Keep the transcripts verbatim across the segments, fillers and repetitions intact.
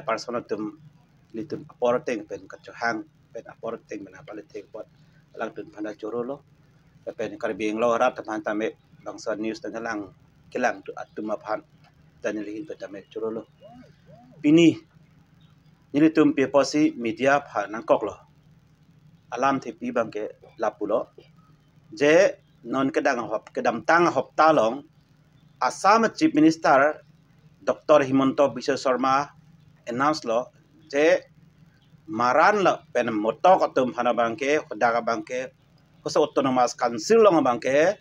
person atum, ilitum apor ateng pen kachehang pen apor ateng pen apale thek apot alangtum aphan ta choro lo. Lapen Karbi Anglong arat aphan tame bangso news ta nangkelang atum aphan ta neli ahin pen tame choro lo. Pini nelitum pi apotsi media aphan nangkok lo. Alam thepi abangke lapulo. Je non kedang hop, kedamtang hopta along Assam Chief Minister Doctor Himanta Biswa Sarma announce lo je Maran lapen Motok atum aphan abangke, hadak abangke, koso Autonomous Council along abangke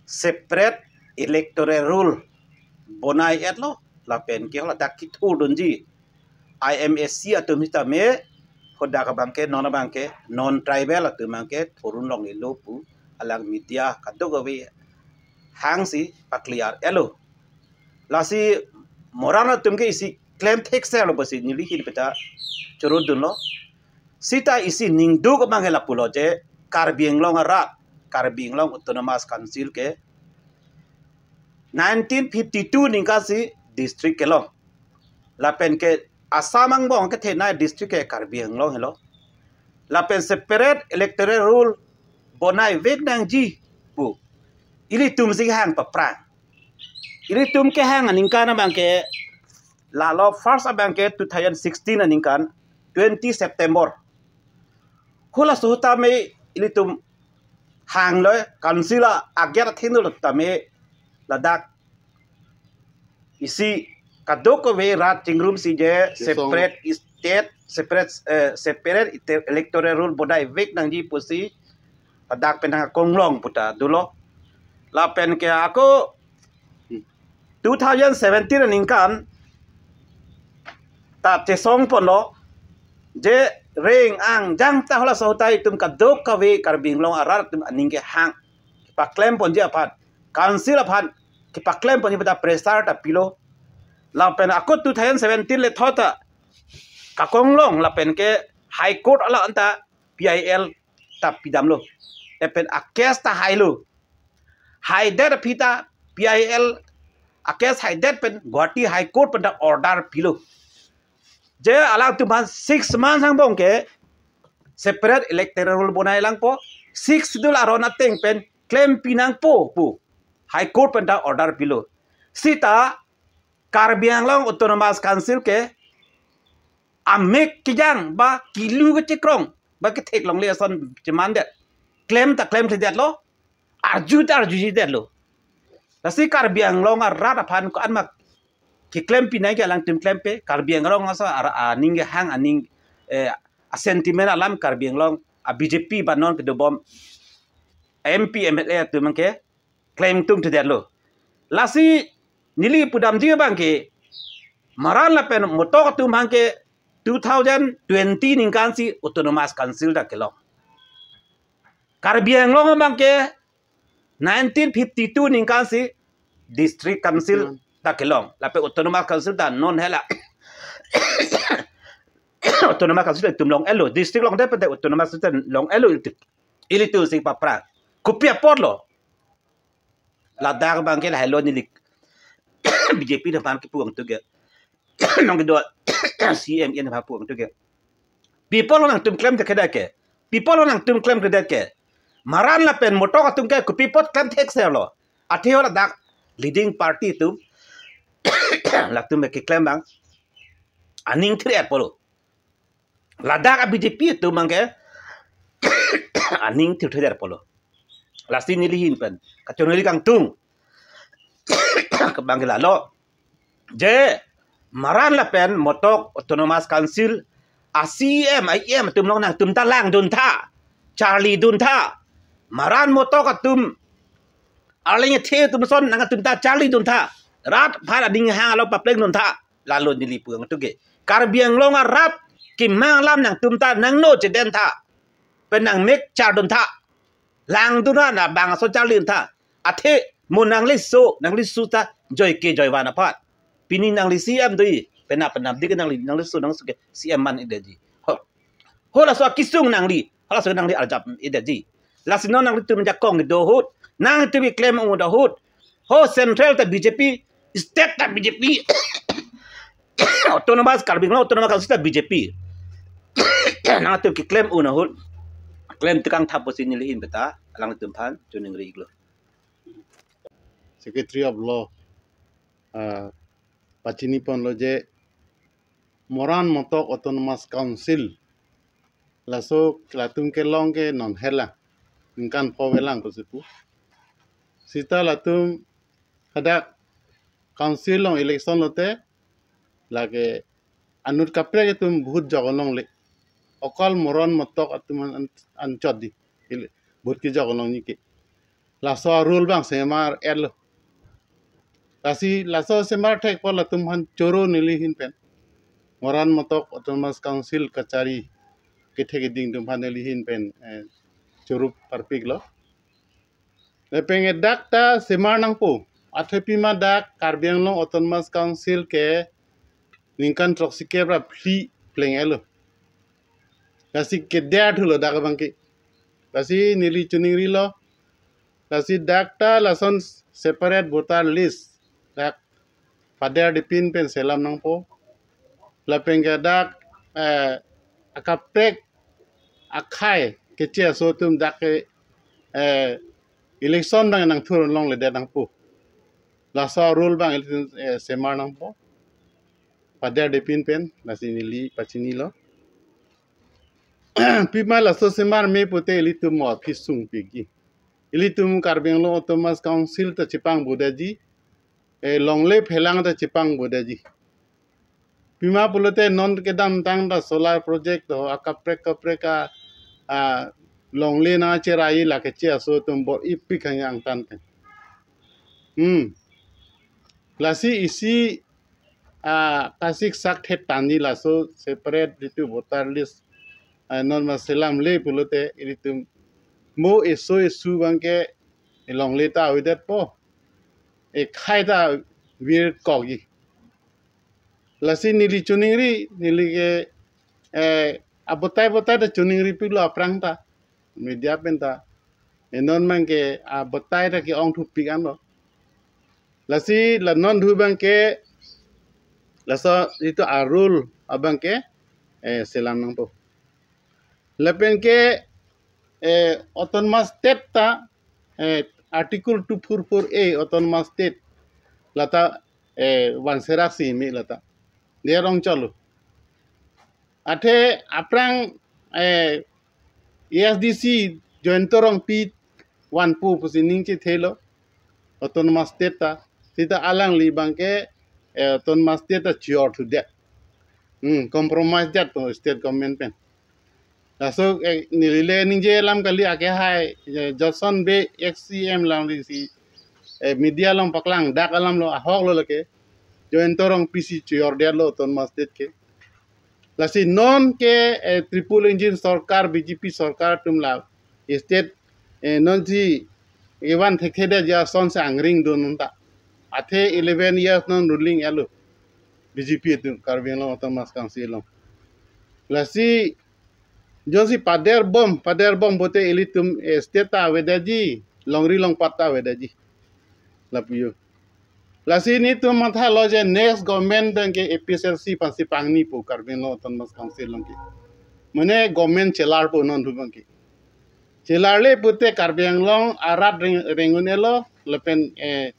separate electoral roll bonai-et lo, lapen ke hala dak kithurdunji I M A C atum sitame hadak abangke, non abangke, non tribal atum abangke thurun longle lo pu alang media kadokave hangsi pa-clear-et lo. Lasi Maran atum ke isi klem thekser lo pusi neli ahin pen ta choro dunlo. Sita isi ningduk abangke lapulo je Karbi Anglong arat, Karbi Anglong Autonomous Council ke nineteen fifty-two aningkansi district kelong. Lapen ke Assam angbong kethenei district ke Karbi Anglong helo. Lapen separate electoral roll bonai vek nangji pu ilitum si hang paphrang. Ilitum kehang aningkan abangke, lalo first abangke two thousand sixteen aningkan twenty September. Halaso ahut tame ilitum hanglo, council a-gate athengno lo tame ladak isi kadokave rat chingrumsi je Sesong. Separate state, separate, eh, separate ite-, electoral roll bonai vek nangji pusi ladak pen nangkonglong pu ta dolo. Lapen ke ako two thousand seventeen aningkan ta chesong ponlo je reng angjang ta halaso ahut ta itum kadokave Karbi Anglong arat atum aning kehang paklem ponji aphan, council aphan kepaklem ponji pu ta pressure ta pilo. Lapen ako two thousand seventeen le thot ta kakonglong lapen ke High Court along ta P I L ta pidamlo. Lapen a-case ta hailo. Haidet aphi ta P I L a-case haidet pen Guwahati High Court pen ta order pilo. Je alangtum aphan six months angbong ke separate electoral roll bonai langpo, Sixth Schedule aron ateng pen klempi nangpo pu High Court pen ta order pilo. Sita Karbi Anglong Autonomous Council ke amek kejang ba kilu kechekrong ba kethek longle ason chemandet. Klem ta klemthedetlo, arju ta arjuthedetlo. Lasi Karbi Anglong arat aphan ko-an ma keklempi nangji ke alangtum klempe, Karbi Anglong aso ar-, aning kehang aning, eh, a-sentiment alam Karbi Anglong a-B J P ba non kedobom M P M L A atum ke klengtungthedetlo. Lasi neli pudamji abangke Maran lapen Motok atum abangke two thousand twenty aningkansi Autonomous Council ta kelong. Karbi Anglong abangke nineteen fifty-two aningkansi District Council Hmm. ta kelong. Lapen Autonomous Council ta non hela. Autonomous Council itum long-etlo. District longdet pen te Autonomous Council long-etlo ilitum. Ilitum si paphrang. Kopi apotlo. Ladak abangke lahelo neli B J P aphan kepu angtu ke. Nong kedo C M aphan pu angtu ke. Pi apotlo nangtum klemthekthedet ke. Pi apotlo nangtum klemthekthedet ke. Maran lapen Motok atum ke kopi apot klemthekserlo. Athe ladak leading party atum latum ke keklem abang aning thir-et apotlo. Ladak a-B J P atum abangke aning thirthedetlo. Lasi neli ahin pen kachonori kangtung ke abangke lalo. Je Maran lapen Motok Autonomous Council a-C E M, a-E M atum along nangtum ta langduntha, charliduntha. Maran Motok atum arleng ethe atum ason nangtum ta charliduntha. Rat aphan aning hang alo paplengduntha. Lalo neli pu angtu ke. Karbi Anglong arat kemang alam nangtum ta nangno chedentha. Pen nangmek charduntha. Langduntha, na bangso charliduntha. Athe mo nangliso, nangliso ta joike joivan aphan. Pini nangli C M doi. Penap penapdik nangli, nangliso nangso ke C M man-edetji. Ho. Halaso akesung nangli, halaso nangli arjap-edetji. Lasi non nanglitum jakong kedo ahut, nangtum keklem ong ahut. Ho central ta B J P, state ta B J P. Autonomous, Karbi Anglong Autonomous Council ta B J P. Nangtum keklem un ahut, klem tekang thap pusi neli ahin pen ta alangtum aphan choningri iklo. Secretary of Law, ah, pachini ponlo je Moran Motok Autonomous Council, laso latum kelong ke non helang, ningkan pho velang pusi pu. Seta latum hadak council along election lote, lake anut kaprek atum vote jok-ong longle. Okol Moran Motok atum an, an, anchot di. Ele, vote kejok-ong nike. Laso rule abang semar-etlo. Lasi laso semar thek apot latum aphan choro neli ahin pen, Moran Motok Autonomous Council kachari kethek keding atum aphan neli ahin pen, eh, choro parpiklo. Lapen ke dak ta semar nangpo. Athe pima dak Karbi Anglong Autonomous Council ke ningkan throksi kep ra phli pleng-etlo. Lasi keder thulo dak abang ke. Lasi neli choningrilo. Lasi dak ta lason separate voter list dak pader dipin pen selam nangpo. Lapen ke dak, eh, akaprek akhei keche aso atum dak ke, eh, election abang nangthur longledet nangpo. Laso rule abang ilitum, eh, semar nangpo. Pader dipin pen, lasi neli pachinilo. Pima laso semar me pute ilitum mo aphi sungpikji. Ilitum Karbi Anglong Autonomous Council ta chepangbodeji. Eh, longle phelang ta chepangbodeji. Pima pulote non kedamtang ta solar project do akaprek kaprek a, a, longle nangcherai lake che aso atum bor-ipik hanya angtan pen. Hmm. Lasi isi, ah, kasik sak thet tani laso separate jitu voter list, ah, non ma selamle pulote ilitum mo eso esu abang ke longle ta avedetpo. Ekhei ta virkokji. Lasi neli choningri, neli ke, eh, abotai botai ta choningripiklo aphrang ta. Media pen ta. Eh, non abang ke abotai ta ke-ong thupik anlo. Lasi la non thu abang ke laso jitu a rule abang ke, eh, selam nangpo. Lapen ke, eh, Autonomous State ta, eh, Article two four four A Autonomous State lata, eh, vanserak si me lata. Dia rong cholo. Athe aphrang, eh, A S D C Jayanta Rongpi vanpo pusi ning chethelo Autonomous State ta. Seta alangli abang ke, eh, Autonomous State ta chior thudet. Hmm, compromise det to state government pen. Laso, eh, neli le ningje alam kali, akehai, eh, Johnson Bey ex C M alangli si, eh, media along paklang dak alam lo, ahok lo lake. Jayanta Rongpi si chiordetlo Autonomous State ke. Lasi non ke, eh, triple engine sorkar, B J P sorkar atum la state, eh, non si kevan thekthedet asonsi angring do non ta. Athe eleven years non ruling-etlo B J P atum Karbi Anglong Autonomous Council along. Lasi jongsi paderbom, paderbom pute ilitum, eh, state ta avedetji, longri longpat ta avedetji. Lapu jo. Lasi nelitum mathalo je next government abang ke A P H L C aphansi pangnipo Karbi Anglong Autonomous Council along ke. Mane government chelarpo non thu abang ke. Chelarle pute Karbi Anglong arat reng-, rengun-etlo lapen, eh,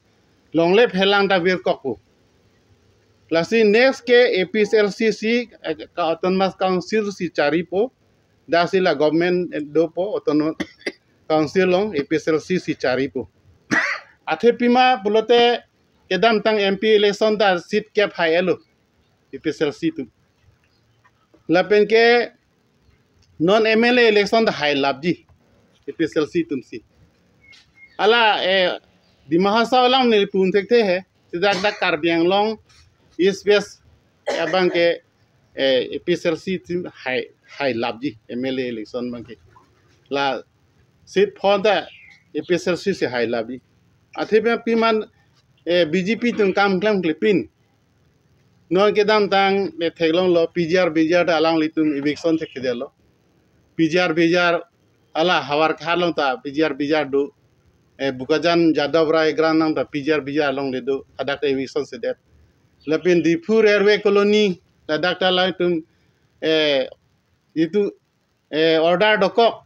longle phelang ta virkokpo. Lasi next ke A P H L C si, eh, ka Autonomous Council si charipo. Dak si la government, eh, dopo Autonomous Council along A P H L C si charipo. Athe pima pulote kedamtang M P election ta seat kep hai-etlo A P H L C atum. Lapen ke non M L A election ta hailapji A P H L C atum si. Hala, eh, Dima Hasao alam neli pun thekthe he. Seta dak Karbi Anglong East West abang ke, eh, A P H L C atum hai, hailapji M L A election abang ke. La seat pho ta A P H L C si hailapji. Athe pima, eh, B J P atum kam klemklepin. Non kedamtang, eh, theklonglo P G R V G R ta alanglitum eviction thekthedetlo. P G R V G R hala Howraghat along ta P G R V G R do. Eh, Bokajan Jadavrai Ground along ta P G R V G R along le do. Hadak ta eviction sedet. Lapen Diphu Railway Colony, ladak ta alangtum, eh, itu, eh, order dokok,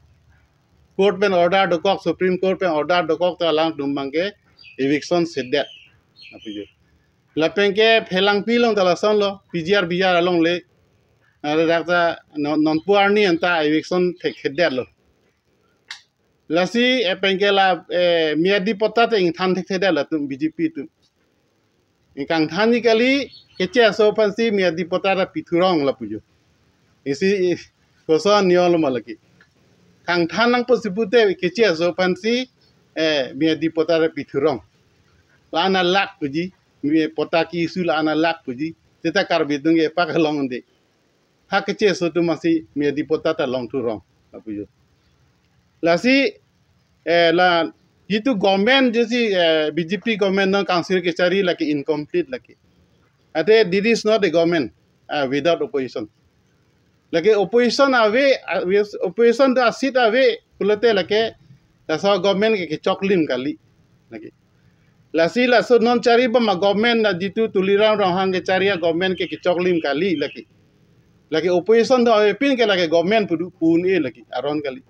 court pen order dokok, Supreme Court pen order dokok ta alangtum abangke eviction sedet, lapu jo. Lapen ke Phelangpi along ta lasonlo, P G R B R along le, ah, ladak ta non, nonpu arni anta eviction thekthedetlo. Lasi, eh, penke la, eh, miyadi patta ta ingthan thekthedet latum B J P atum. Ingkangthan ni kali, Keche aso aphansi miyadi patta ta pithurong lapu jo. Isi, eh, koson niyom lo ma lake. Kangthan nangpo si pute Keche aso aphansi, eh, miyadi patta ta pithurong. La-an alak puji, mi patta ki-issue la-an alak puji. Seta Karbi atum ke epak along de. Ha Keche aso atum asi miyadi patta ta longthurong, lapu jo. Lasi, eh, la, jitu government jesi, eh, B J P government non council kechari lake incomplete lake. Athe this is not a government, uh, without opposition. Lake opposition ave, uh, opposition ta seat ave pulote lake laso government ke kechoklim kali. Lake. Lasi laso non chari bom a-government na jitu Tuliram Ronghang kechari a-government ke kechoklim kali lake. Lake opposition do avepin ke lake government pu un-e lake aron kali.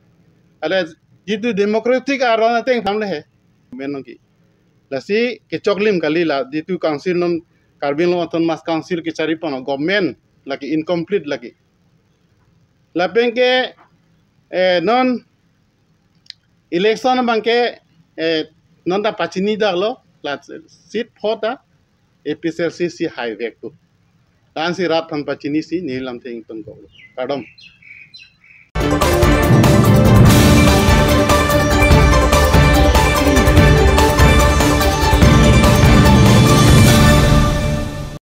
Ada jitu democratic aron ateng tham le he. Government nong ke. Lasi kechoklim kali la jitu council non Karbi Anglong Autonomous Council kechari pon a-government lake incomplete lake. Lapen ke, eh, non election abangke, eh, non ta pachini daklo, la seat pho ta A P H L C si haivek tu. La-ansi rat aphan pachinisi neli lamthe ingtonkoklo. Kardom.